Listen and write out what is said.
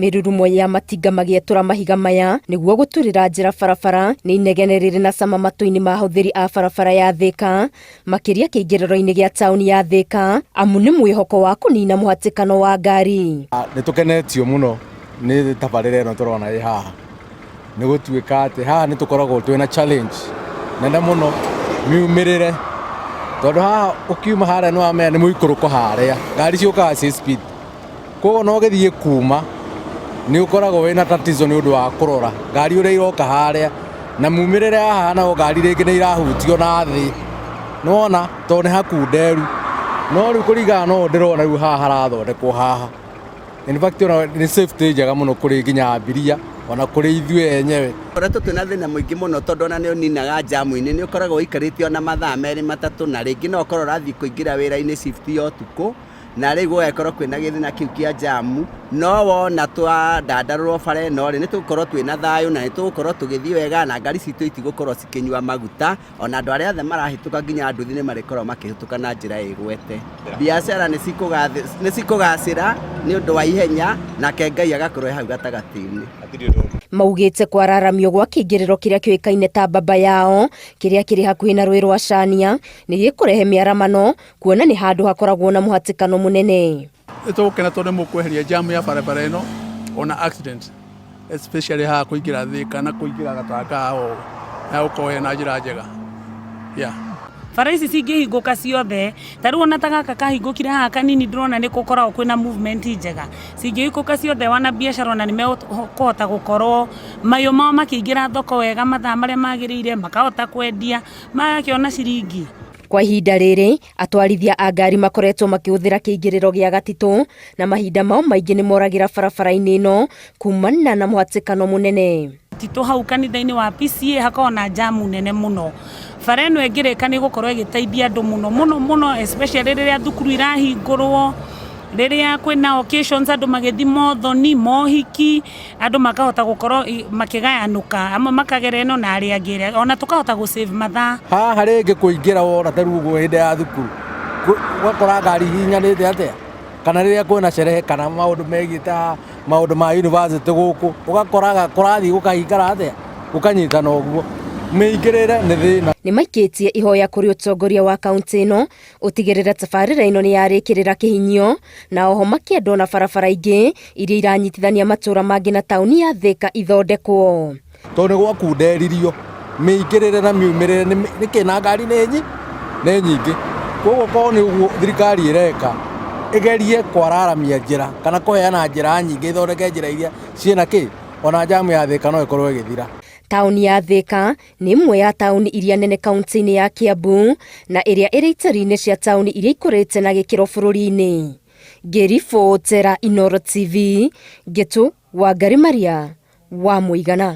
Mĩrurumo ya matinga magĩetũra mahiga maya nĩguo gũturĩra njĩra barabara nĩ inegene rĩrĩ na cama matũ-inĩ ma ahũthĩri a barabara ya Thĩka, makĩria kĩingĩrĩro-inĩ gĩa taũni ya Thĩka, amu nĩ mwĩhoko wa kũnina mũhatĩkano wa ngari. Nĩ tũkenetio mũno nĩ tabarĩra ĩno tũrona ĩ haha, nĩ gũtuĩka atĩ haha nĩ tũkoragwo twĩna challenge nene mũno miumĩrĩre, tondũ haha ũkiuma harĩa nĩ wamenya nĩ mũikũrũko harĩa, ngari ciũkaga ciĩ speed. Koguo ona ũgĩthiĩ kuma nĩ ũkoragwo wĩna tatizo nĩ ũndũ wa kũrora ngari ũrĩa iroka harĩa na mumĩrĩre ya haha nayo ngari rĩngĩ nĩ irahutio na thĩ, nĩ wona tondũ nĩ hakunderu. No rĩu kũringana na ũũ ndĩrona rĩu haha harathondekwo haha, in fact ona nĩ safety njega mũno kũrĩ nginya abiria ona kũrĩ ithuĩ enyewe. Tũkoretwo twĩna thĩna mũingĩ mũno tondũ ona nĩ ũninaga njamu-inĩ, nĩ ũkoragwo ũikarĩte ona mathaa merĩ matatũ na rĩngĩ no ũkorwo ũrathiĩ kũingĩra wĩra-inĩ shift ya ũtukũ. Na rĩu gũgagĩkorwo kwĩna gĩthĩna kĩu kĩa njamu, no wona twadandarũrwo bara ĩno rĩ, nĩ tũgũkorwo twĩna thayũ na nĩ tũgũkorwo tũgĩthiĩ wega na ngari citũ itigũkorwo cikĩnyua maguta, ona andũ arĩa othe marahĩtũka nginya nduthi nĩ marĩkoragwo makĩhĩtũka na njĩra ĩgwete. Biacara nĩ cikũgacĩra nĩ ũndũ wa ihenya nake Ngai agakorwo e hau gatagatĩ-inĩ. Maugĩte kwararamio gwa kĩingĩrĩro kĩrĩa kĩũĩkaine ta Baba Yao kĩrĩa kĩrĩ hakuhĩ na rũĩ rwa Cania nĩ gĩkũrehe mĩaramano kuona nĩ handũ hakoragwo na mũhatĩkano mũnene. Nĩ tũgũkena tondũ nĩ mũkweheria jam ya barabara ĩno ona accident especially haha kũingĩra Thĩka na kũingĩra Gatanga haha ũũ hegũkorwo hena njĩra njega yeah. Bara ici cingĩhingũka ciothe, ta rĩu ona ta gaka kahingũkire haha kanini ndĩrona nĩ gũkoragwo kwĩna movement njega, cingĩhingũka ciothe wana biacara ona nĩ mekũhota gũkorwo mahiũ mao makĩingĩra thoko wega mathaa marĩa magĩrĩire, makahota kwendia, magakĩona ciringi. Kwa ihinda rĩrĩ, atwarithia a ngari makoretwo makĩhũthĩra kĩingĩrĩro gĩa Gatitũ na mahinda mao maingĩ nĩ moragĩra barabara-inĩ ĩno kumana na mũhatĩkano mũnene. Gatitũ hau kanitha-inĩ wa PCEA hakoragwo na njamu nene mũno. Bara ĩno ĩngĩrĩka nĩ ĩgũkorwo ĩgĩteithia andũ mũno mũno mũno especially rĩrĩa thukuru irahingũrwo, rĩrĩa kwĩna occasions andũ magĩthiĩ mothoni, mohiki, andũ makahota gũkorwo makĩgayanũka, amwe makagera ĩno na arĩa angĩ ĩrĩa, ona tũkahota gũ save mathaa. Haha rĩngĩ kũingĩra wona ta rĩu ũguo hĩndĩ ya thukuru, ũgakora ngari ihihinyanĩte atĩa, kana rĩrĩa kwĩna sherehe kana maũndũ megiĩ ta maũndũ ma university gũkũ, ũgakoraga kũrathiĩ gũkahingana atĩa, gũkanyitana ũguo, mĩingĩrĩre nĩ thĩna. Nĩ maikĩtie ihoya kũrĩ ũtongoria wa kauntĩ ĩno ũtigĩrĩre tabarĩra ĩno nĩ yarĩkĩrĩra kĩhinyio na oho makĩenda ona barabara ingĩ iria iranyitithania matũra mangĩ na taũni ya Thĩka ithondekwo. Tondũ nĩ gwakunderirio mĩingĩrĩre na miumĩrĩre nĩkĩ na ngari nĩ nĩ nyingĩ. Koguo korwo nĩ ũguo thirikari ĩreka ĩgerie kwararamia njĩra kana kũheana njĩra nyingĩ ĩthondeke njĩra iria ciĩna kĩ ona njamu ya Thĩka no ĩkorwo ĩgĩthira. Taũni ya Thĩka nĩ ĩmwe ya taũni iria nene kaunti-inĩ ya Kiambu na ĩrĩa ĩrĩ itari-inĩ cia taũni iria ikũrĩte na gĩkĩro bũrũri-inĩ. Ngĩribotera Inooro TV, Ngĩtũ Wangari Maria wa Mũigana.